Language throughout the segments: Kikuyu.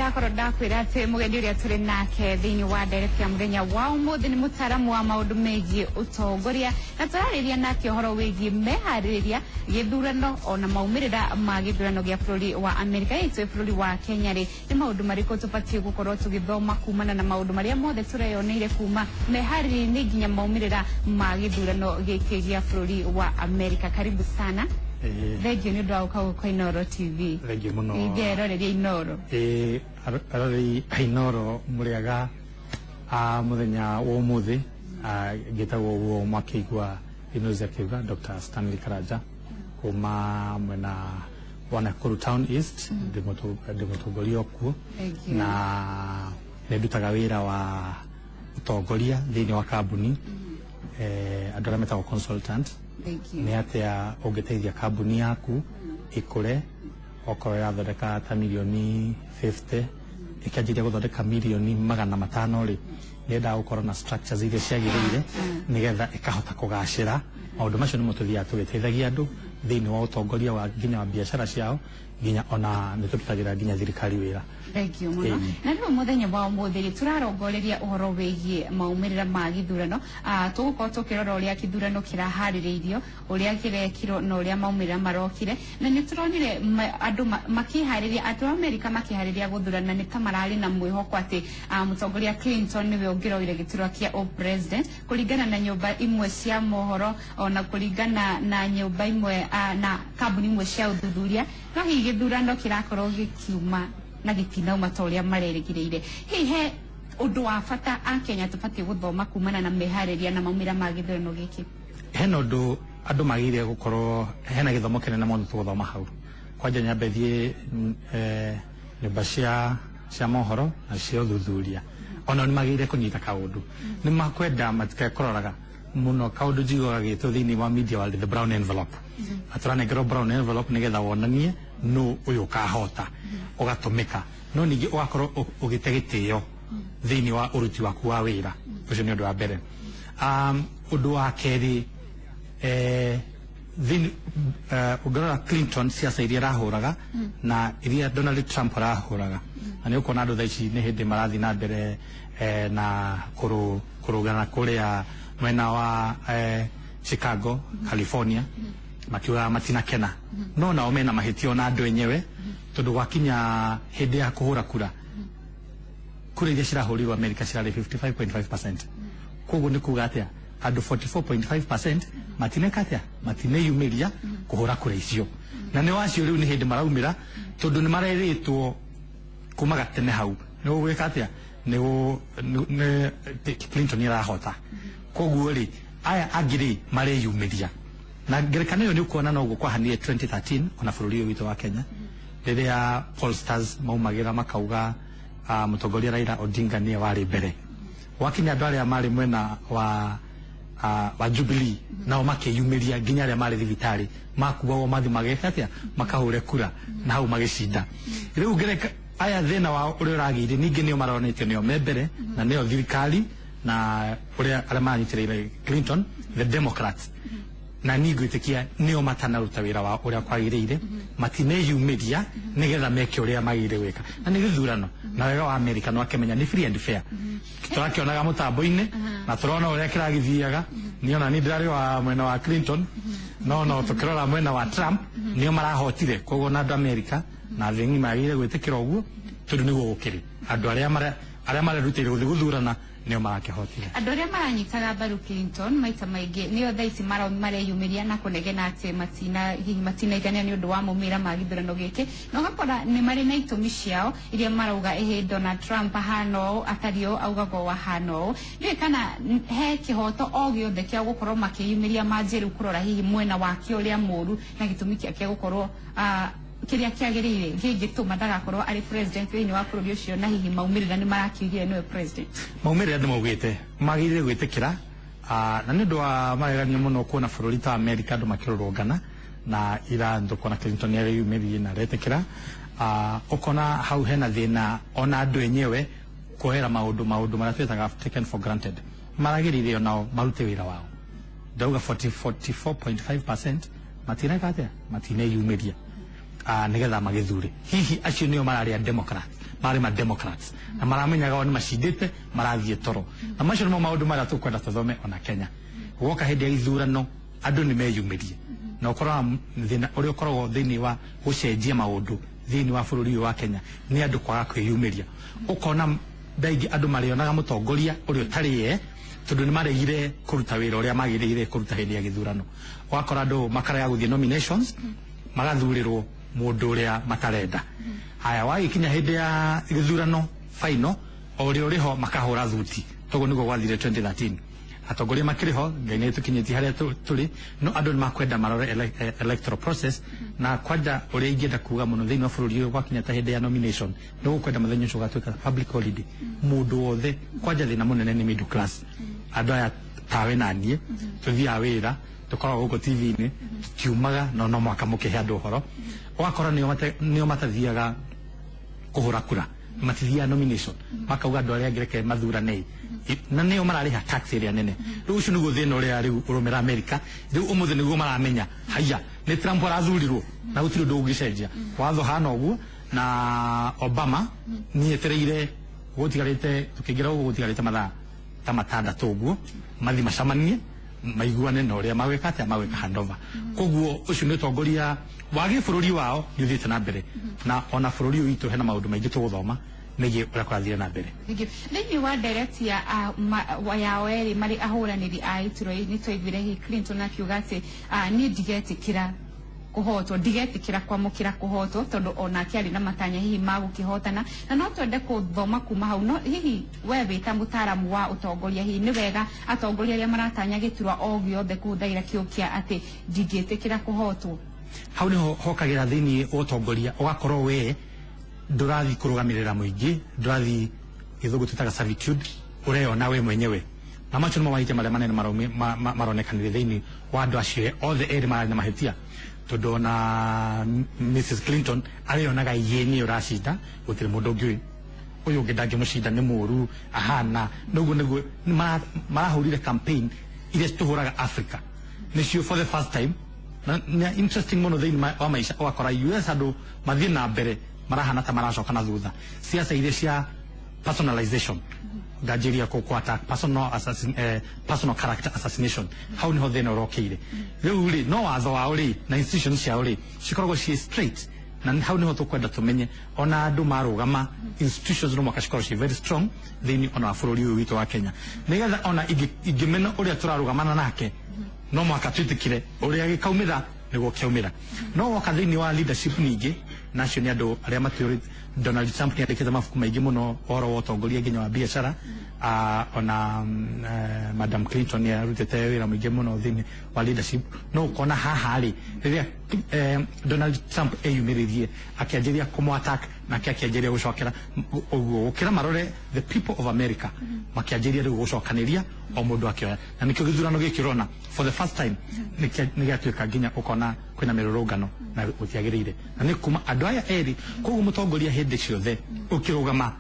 Ndakorwo ndakwĩra atĩ mũgeni ũrĩa tũrĩ nake thĩinĩ wa ndereti ya mũthenya wa ũmũthĩ nĩ mũtaaramu wa maũndũ megiĩ ũtongoria, na tũrarĩria nake ũhoro wĩgiĩ meharĩrĩria gĩthurano ona maumĩrĩra ma gĩthurano gĩa bũrũri wa Amerika. Hihi twĩ bũrũri wa Kenya rĩ, nĩ maũndũ marĩkũ tũbatiĩ gũkorwo tũgĩthoma kumana na maũndũ marĩa mothe tũreyoneire kuma meharĩrĩria-inĩ nginya maumĩrĩra ma gĩthurano gĩkĩ gĩa bũrũri wa Amerika? Karibu sana. Thengiũ nĩ ũndũ wa gũka gũkũ Inooro TV. Thengiũ mũno. Ithe Inooro. Ĩĩ, aroreri a Inooro, mũrĩaga a mũthenya wa ũmũthĩ. Ngĩtagwo ũguo mwakĩigua Inozi akiuga, Dr. Stanley Karanja kuma mwena wa Nakuru Town East, ndĩ mũtongoria okuo. Thank you. Na nĩ ndutaga wĩra wa ũtongoria thĩinĩ wa kambuni, andũ arĩa metagwo consultant. Thank you. Nĩ atĩa ũngĩteithia kambuni yaku ĩkũre, okorwo ĩrathondeka ta mirioni 50 ĩkĩanjĩria gũthondeka mirioni 500 rĩ, nĩendaga gũkorwo na structures iria ciagĩrĩire nĩgetha ĩkahota kũgacĩra. Maũndũ macio nĩmo tũthiaga tũgĩteithagia andũ thĩinĩ wa ũtongoria wa nginya wa biacara ciao, nginya ona nĩ tũrutagĩra nginya thirikari wĩra. Thank you mũno. Ĩĩ. Na rĩu mũthenya wa ũmũthĩ rĩ, tũrarongoreria ũhoro wĩgiĩ maumĩrĩra ma gĩthurano. Tũgũkorwo tũkĩrora ũrĩa gĩthurano kĩraharĩrĩirio, ũrĩa kĩrekirwo na ũrĩa maumĩrĩra marokire. Na nĩ tũronire andũ makĩharĩria, andũ a Amerika makĩharĩria gũthurana, nĩ ta mararĩ na mwĩhoko atĩ mũtongoria Clinton nĩwe ũngĩroire gĩturwa kĩa president, kũringana na nyũmba imwe cia mohoro ona kũringana na nyũmba imwe na kambuni imwe cia ũthuthuria. No hihi gĩthurano kĩrakorwo gĩkiuma na gĩtinauma ta ũrĩa marerĩgĩrĩire. Hihi he ũndũ wa bata a Kenya tũbatiĩ gũthoma kumana na meharĩria na maumĩrĩra ma gĩthurano gĩkĩ? Hena ũndũ andũ magĩrĩire gũkorwo, hena gĩthomo kĩnene mũno tũgũthoma hau. Kwanja nyambe thiĩ nyũmba cia mohoro na cia ũthuthuria, ona nĩ magĩrĩire kũnyita kaũndũ, nĩ makwenda matikekũroraga mũno kaũndũ njiguaga gĩtwo thĩinĩ wa media world, the brown envelope. Atũranengerwo brown envelope nĩgetha wonanie nũ ũyũ ũkahota, ũgatũmĩka, no ningĩ ũgakorwo ũgĩte gĩtĩo thĩinĩ wa ũruti waku wa wĩra. Ũcio nĩ ũndũ wa mbere. Ũndũ wa kerĩ, thĩinĩ ũngĩrora Clinton, ciaca iria arahũraga na iria Donald Trump arahũraga, na nĩ ũkuona andũ thaa ici nĩ hĩndĩ marathiĩ na mbere na kũrũgana kũrĩa mwena wa Chicago, California, makiugaga matinakena. No nao mena mahĩtia na andũ enyewe, tondũ gwakinya hĩndĩ ya kũhũra kura, kura iria cirahũrirwo America cirarĩ 55.5%. Koguo nĩ kuga atĩa? Andũ 44.5% matineka atĩa, matineyumĩria kũhũra kura icio. Na nĩ wacio rĩu nĩ hĩndĩ maraumĩra, tondũ nĩ marerĩtwo kuma gatene hau nĩ gũgwĩka atĩa, nĩ Clinton nĩ arahota. Koguo rĩ, aya angĩ rĩ mareyumĩria. Na ngerekano ĩyo nĩ ũkuona noguo kwahanire 2013 ona bũrũri ũyũ witũ wa Kenya, rĩrĩa pollsters maumagĩra makauga mũtongoria Raila Odinga nĩwe warĩ mbere. Gwakinya andũ arĩa marĩ mwena wa Jubilee nao makĩyumĩria, nginya arĩa marĩ thibitarĩ makuagwo mathi mageka atĩa, makahũre kura, na hau magĩcinda. Rĩu ngereka aya thĩna wao ũrĩa ũragĩire, ningĩ nĩo maronetio nĩo me mbere na nĩo thirikari na ũrĩa arĩa maranyitĩrĩire Clinton, the Democrats, na niĩ ngwĩtĩkia nĩo matanaruta wĩra wao ũrĩa kwagĩrĩire, matineyumĩria nĩgetha meke ũrĩa magĩrĩire gwĩka. Na nĩ gĩthurano, na wega wa America no akĩmenya nĩ free and fair, tũrakĩonaga mũtambo-inĩ na tũrona ũrĩa kĩragĩthiaga. Niĩ ona niĩ ndĩrarĩ wa mwena wa Clinton, no tũkĩrora mwena wa Trump nĩo marahotire. Koguo na andũ America na thĩ ng'ima yagĩrĩire gwĩtĩkĩra ũguo, tondũ nĩguo gũkĩrĩ andũ arĩa marerutĩire gũthiĩ gũthurana nĩo marakĩhotire. Andũ arĩa maranyitaga mbaru Clinton maita maingĩ nĩo thaa ici mareyumĩria na kũnegena atĩ matina hihi matinaigania nĩ ũndũ wa maumĩrĩra ma gĩthurano gĩkĩ, na ũgakora nĩ marĩ na itũmi ciao iria marauga, ĩhĩ, Donald Trump ahana ũũ, atariĩ ũũ, augaga ũũ, ahana ũũ. Ndiũĩ kana he kĩhoto o gĩothe kĩa gũkorwo makĩyumĩria manjie rĩu kũrora hihi mwena wake ũrĩa mũũru na gĩtũmi kĩake gũkorwo kĩrĩa kĩagĩrĩire kĩngĩtũma ndagakorwo arĩ president thĩinĩ wa bũrũri ũcio, na hihi maumĩrĩra nĩ marakiugire nĩwe president. Maumĩrĩra nĩ maugĩte magĩrĩire gwĩtĩkĩra, na nĩ ũndũ wa magegania mũno kuona bũrũri ta America andũ makĩrũrũngana na ira ndũkuona Clinton nĩ areyumĩririe na aretĩkĩra. Ũkona hau hena thĩna, ona andũ enyewe kuoera maũndũ marĩa twĩtaga taken for granted. Maragĩrĩire onao marute wĩra wao. Ndauga 40 44.5% matineka atĩa, matineyumĩria nĩgetha magĩthure. Hihi acio nĩo mararĩ a Democrat marĩ ma Democrats na maramenyaga o nĩ macindĩte marathiĩ toro. Na macio nĩmo maũndũ marĩa tũkwenda tũthome ona Kenya. Gwoka hĩndĩ ya ithurano andũ nĩ meyumĩrie, na ũkoraga thĩna ũrĩa ũkoragwo thĩinĩ wa gũcenjia maũndũ thĩinĩ wa bũrũri ũyũ wa Kenya nĩ andũ kwaga kwĩyumĩria. Ũkona ndaingĩ andũ marĩonaga mũtongoria ũrĩa ũtarĩ ye, tondũ nĩ maregire kũruta wĩra ũrĩa magĩrĩire kũruta hĩndĩ ya gĩthurano. Ũgakora andũ makarega gũthiĩ nominations, magathurĩrwo mũndũ ũrĩa matarenda. Haya, wagĩkinya hĩndĩ ya gĩthurano final, o ũrĩa ũrĩho makahũra thuti. Toguo nĩguo gwathire 2013. Atongoria makĩrĩ ho, Ngai nĩ tũkinyĩtie harĩa tũrĩ, no andũ nĩ makwenda marore electoral process. Na kwanja ũrĩa ingĩenda kuga mũno thĩinĩ wa bũrũri ũyũ, gwakinya ta hĩndĩ ya nomination, nĩ gũkwenda mũthenya ũcio ũgatuĩka public holiday, mũndũ wothe. Kwanja thĩna mũnene nĩ middle class, andũ aya tawe na niĩ tũthiaga wĩra, tũkoragwo gũkũ TV-inĩ, tutiumaga, no no mwaka mũkĩhe andũ ũhoro. Ũgakora nĩo matathiaga kũhũra kura, matithiaga nomination, makauga andũ arĩa angĩ reke mathurane, na nĩo mararĩha tax ĩrĩa nene. Rĩu ũcio nĩguo thĩna ũrĩa rĩu ũrũmĩra America. Rĩu ũmũthĩ nĩguo maramenya haya nĩ Trump arathurirwo na gũtirĩ ũndũ ũngĩcenjia watho hana ũguo. Na Obama nietereire gũtigarĩte, tũkĩingĩra ũguo gũtigarĩte mathaa ta matandatũ ũguo mathi macamanie maiguane na ũrĩa magwĩka atĩa, magwĩka handover. Koguo ũcio nĩ ũtongoria wa gĩbũrũri wao nĩ ũthiĩte na mbere, na ona bũrũri ũyũ witũ hena maũndũ maingĩ tũgũthoma megiĩ ũrĩa kũrathire na mbere. Thank you. Thĩinĩ wa ndereti ya yao erĩ marĩ ahũranĩri a iturwa nĩ twaiguire hihi Clinton akiuga atĩ niĩ ndigetĩkĩra kũhotwo, ndigetĩkĩra kwamũkĩra kũhotwo, tondũ onake arĩ na matanya hihi ma gũkĩhotana, na no twende kũthoma kuma hau. No hihi we wĩ ta mũtaaramu wa ũtongoria, hihi nĩ wega atongoria arĩa maratanya gĩturwa o gĩothe kũhũthagĩra kĩo kĩa atĩ ndingĩtĩkĩra kũhotwo? Hau niho hokagĩra thĩinĩ wa ũtongoria, ũgakorwo we ndũrathi kũrũgamĩrĩra mũingĩ, ndũrathi gĩthũngũ twĩtaga servitude, ũreyona we mwenyewe. Na macio nĩmo mahĩtia marĩa manene maronekanire thĩinĩ wa andũ acio othe erĩ mararĩ na mahĩtia, tondũ ona Mrs Clinton areyonaga ye nĩye ũracinda, gũtirĩ mũndũ ũngĩ ũyũ ũngĩ ndangĩmũcinda, nĩ mũru ahana noguo. Nĩguo marahũrire campaign iria tũhũraga Africa nĩcio for the first time. Na nĩ interesting mũno thĩinĩ wa maica, ũgakora US andũ mathiĩ na mbere marahana ta maracoka na thutha. Siasa iria cia personalization nganjĩria kũ attack personal assassin, personal character assassination, hau niho thĩna ũrokĩire rĩu rĩ. No watho wao rĩ na institutions ciao rĩ cikoragwo ciĩ straight, na hau niho tũkwenda tũmenye ona andũ marũgama institutions no mwaka cikorwo ciĩ very strong thĩinĩ ona wa bũrũri ũyũ witũ wa Kenya, nĩgetha ona ingĩmena ũrĩa tũrarũgamana nake no mwaka twĩtĩkĩre ũrĩa gĩkaumĩra nĩguo kĩaumĩra. No woka thĩinĩ wa leadership ningĩ, nacio nĩ andũ arĩa matũrĩ. Donald Trump nĩ andĩkĩte mabuku maingĩ mũno ũhoro wa ũtongoria nginya wa biacara. Ona Madam Clinton nĩ arutĩte wĩra mũingĩ mũno thĩinĩ wa leadership. No ũkona haha rĩ, rĩrĩa Donald Trump eyumĩrĩrie akĩanjĩria kũmũ attack, nake akĩanjĩria gũcokera ũguo, gũkĩra marore the people of America makĩanjĩria rĩu gũcokanĩria o mũndũ akĩoya. Na nĩkĩo gĩthurano gĩkĩ ũrona for the first time nĩ gĩatuĩka nginya ũkona kwĩna mĩrũrũngano na gũtiagĩrĩire, na nĩ kuma andũ aya erĩ. Koguo mũtongoria hĩndĩ ciothe ũkĩrũgama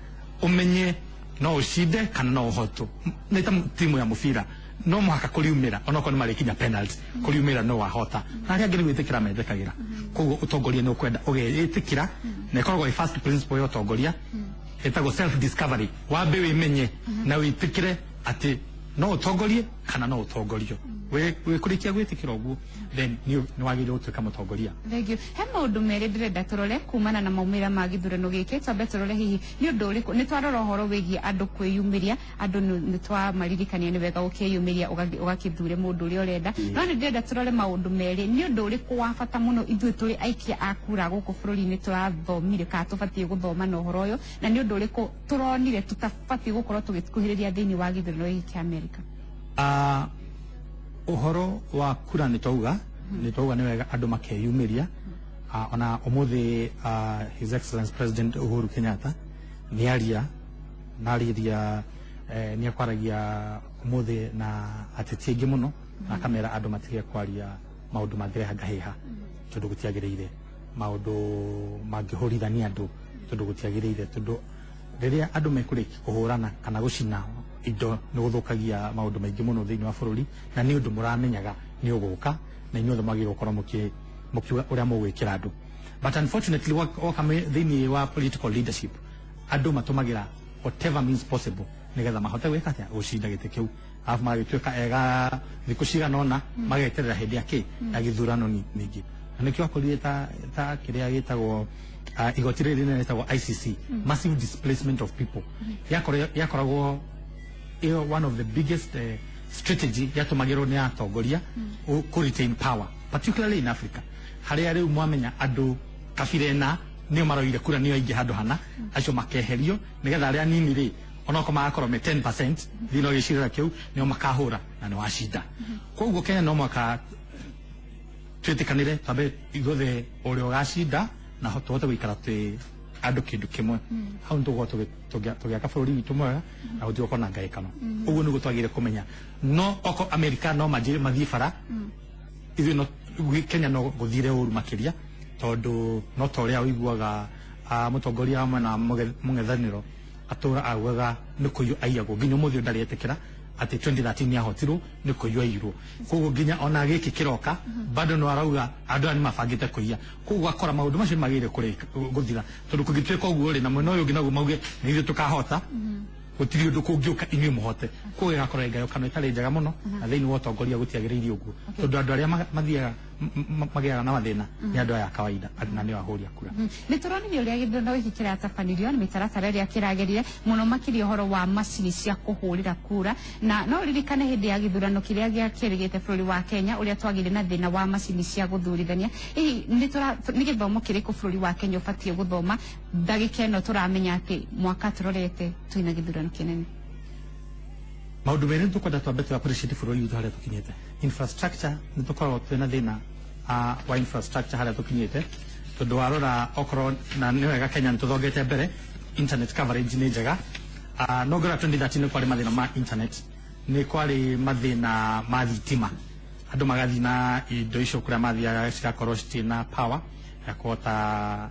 ũmenye no ũcinde kana no ũhotwo. Nĩ ta timu ya mũbira, no mũhaka kũriumĩra onokorwo nĩ marĩkinya penalty, kũriumĩra no wahota na arĩa angĩ nĩ gwĩtĩkĩra metĩkagĩra. Koguo ũtongoria nĩ ũkwenda ũgeĩtĩkĩra, na ĩkoragwo ĩ first principle ya ũtongoria ĩtagwo self discovery. Wambe wĩmenye na wĩtĩkĩre atĩ no ũtongorie kana no ũtongorio. Wĩ kũrĩkia gwĩtĩkĩra ũguo, then nĩ wagĩrĩirwo gũtuĩka mũtongoria. Thank you. He maũndũ merĩ ndĩrenda tũrore kumana na maumĩrĩra ma gĩthurano gĩkĩ. Twambe tũrore hihi nĩ ũndũ ũrĩkũ nĩ twarora ũhoro wĩgiĩ andũ kwĩyumĩria. Andũ nĩ twamaririkania nĩ wega ũkĩyumĩria ũgakĩthure mũndũ ũrĩa ũrenda. No nĩ ndĩrenda tũrore maũndũ merĩ, nĩ ũndũ ũrĩkũ wa bata mũno ithuĩ tũrĩ aikia a kura gũkũ bũrũri-inĩ tũrathomire kana tũbatiĩ gũthoma na ũhoro ũyũ, na nĩ ũndũ ũrĩkũ tũronire tũtabatiĩ gũkorwo tũgĩkuhĩrĩria thĩinĩ wa gĩthurano gĩkĩ kĩa Amerika? Ũhoro wa kura nĩ twauga nĩ wega andũ makeyumĩria. Ona ũmũthĩ His Excellency President Uhuru Kenyatta nĩ aria na arĩria nĩ akwaragia ũmũthĩ na ateti aingĩ mũno, na akamera andũ matige kwaria maũndũ mangĩreha ngahĩha, tondũ gũtiagĩrĩire, maũndũ mangĩhũrithania andũ, tondũ gũtiagĩrĩire, tondũ rĩrĩa andũ mekũrĩkia kũhũrana kana gũcina indo nĩ gũthũkagia maũndũ maingĩ mũno thĩinĩ wa bũrũri, na nĩ ũndũ mũramenyaga nĩ ũgũka, na inyuothe mwagĩrĩirwo gũkorwo mũkiuga ũrĩa mũgwĩkĩra andũ. But unfortunately woka thĩinĩ wa political leadership, Andũ matũmagĩra whatever means possible nĩgetha mahote gwĩka atĩa, gũcinda gĩtĩ kĩu, arabu magagĩtuĩka ega thikũ cigana ũna, mageterera hĩndĩ ya kĩ ya gĩthurano ningĩ. Na nĩkĩo akorire ta kĩrĩa gĩtagwo igoti rĩrĩ rĩnene rĩtagwo ICC, massive displacement of people, yakoragwo ĩyo one of the biggest strategy yatũmagĩrwo nĩ atongoria kũ retain power, particularly in Africa, harĩa rĩu mwamenya andũ kabira ĩna nĩo maroire kura, nĩo aingĩ handũ hana, acio makeherio nĩgetha arĩa anini rĩ, onokorwo magakorwo me 10% thĩinĩ wa gĩcigĩrĩra kĩu, nĩo makahũra na nĩ wacinda. Koguo Kenya no mwaka twĩtĩkanĩre, twambe ithuothe ũrĩa ũgacinda na tũhote gũikara twĩ andũ kĩndũ kĩmwe. Hau nĩ tũgũkorwo tũgĩaka bũrũri witũ mwega na gũtigũkorwo na ngaĩkano. Ũguo nĩguo twagĩrĩire kũmenya. No oko Amerika no manjĩre mathiĩ bara, ithuĩ no Kenya no gũthire ũru makĩria, tondũ no ta ũrĩa ũiguaga mũtongoria wa mwena wa mũng'ethanĩro atũra augaga nĩ kũiywo aiyagwo, nginya ũmũthĩ ũyũ ndarĩ etĩkĩra atĩ 2013 nĩ ahotirwo, nĩ kũiywo aiyirwo. Koguo nginya ona gĩkĩ kĩroka bado no arauga andũ aya nĩ mabangĩte kũiya. Koguo ũgakora maũndũ macio nĩ magĩrĩire gũthira, tondũ kũngĩtuĩka ũguo rĩ, na mwena ũyũ ũngĩ naguo mauge nĩ ithuĩ tũkahota, gũtirĩ ũndũ kũngĩũka inyuĩ mũhote. Koguo ĩgakorwo ngayũkano ĩtarĩ njega mũno, na thĩinĩ wa ũtongoria gũtiagĩrĩire ũguo, tondũ andũ arĩa mathiaga magĩaga na mathĩna nĩ andũ aya a kawaida na nĩo ahũri a kura. Nĩ tũronire ũrĩa gĩthurano gĩkĩ kĩratabanirio nĩ mĩtaratara ĩrĩa kĩragerire, mũno makĩria ũhoro wa macini cia kũhũrĩra kura. Na no ririkane hĩndĩ ya gĩthurano kĩrĩa gĩakĩrĩgĩte bũrũri wa Kenya ũrĩa twagĩire na thĩna wa macini cia gũthurithania. Hihi nĩ gĩthomo kĩrĩkũ bũrũri wa Kenya ũbatiĩ gũthoma ndagĩka ĩno tũramenya atĩ mwaka tũrorete twĩna gĩthurano kĩnene? Maũndũ merĩ nĩ tũkwenda twambe tũ appreciate bũrũri witũ harĩa tũkinyĩte. Infrastructure, nĩ tũkoragwo twĩna thĩna wa infrastructure harĩa tũkinyĩte, tondũ warora okorwo na nĩ wega Kenya nĩ tũthongete mbere, internet coverage nĩ njega. No ngĩrora 2013 nĩ kwarĩ mathĩna ma internet, nĩ kwarĩ mathĩna ma thitima, andũ magathiĩ na indo icio kũrĩa mathiaga cigakorwo citirĩ na power ya kũhota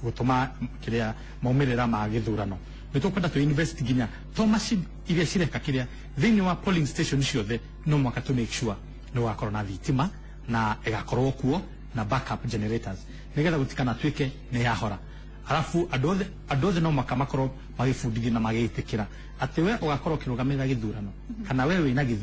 gũtũma kĩrĩa maumĩrĩra ma gĩthurano. Nĩ tũkwenda tũ invest nginya to machine iria cireka kĩrĩa thĩinĩ wa polling station ciothe, no mwaka to make sure nĩ gũgakorwo na thitima na ĩgakorwo kuo na backup generators, nĩgetha gũtikanatuĩke nĩ yahora. Arabu andũ othe no mwaka makorwo magĩbundithio na magĩtĩkĩra atĩ we ũgakorwo ũkĩrũgamĩrĩra gĩthurano, kana we wĩna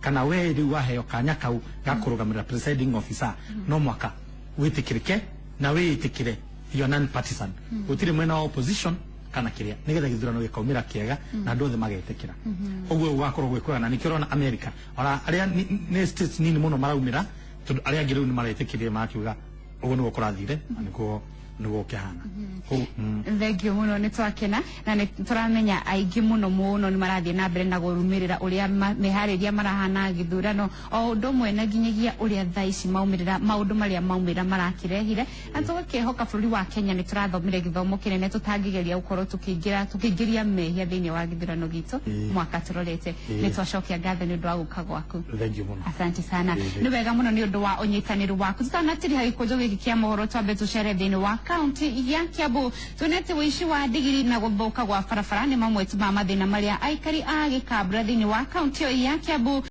kana we rĩu waheo kanya kau ga kũrũgamĩrĩra presiding officer, no mwaka wĩtĩkĩrĩke na wĩĩtĩkĩre you are non-partisan, gũtirĩ mwena wa opposition kana kĩrĩa, nĩgetha gĩthurano gĩkaumĩra kĩega na andũ othe magetĩkĩra. Ũguo gũgakorwo gwĩ kwega, na nĩkĩo ũrona America ona arĩa nĩ states nini mũno maraumĩra, tondũ arĩa angĩ rĩu nĩ maretĩkĩrire, makiuga ũguo nĩguo kũrathire na nĩguo kĩhana. Thank you mũno, nĩ twakena na nĩ tũramenya aingĩ mũno mũno nĩ marathiĩ na mbere na kũrũmĩrĩra ũrĩa meharĩria marahana gĩthurano, o ũndũ ũmwe na nginyagia ũrĩa thaa ici maumĩrĩra maũndũ marĩa maumĩra marakĩrehire, na tũgakĩhoka bũrũri wa Kenya nĩ tũrathomire gĩthomo kĩnene tũtangĩgeria gũkorwo tũkĩingĩra tũkĩingĩria mehia thĩinĩ wa gĩthurano gitũ mwaka tũrorete. Nĩ twacokia ngatho nĩ ũndũ wa gũka gwaku. Thank you mũno. Asante sana. Ĩĩ. Nĩ wega mũno nĩ ũndũ wa ũnyitanĩru waku. Tũtanatiriha gĩkũnjo gĩkĩ kĩa mohoro, twambe tũcere thĩinĩ wa kaunti ya Kiambu, tuonete ũici wa ndigiri na gũthũka gwa barabara nĩ mamwe tu ma mathĩna marĩa aikari a Gĩkambura thĩinĩ wa kaunti ĩyo ya Kiambu.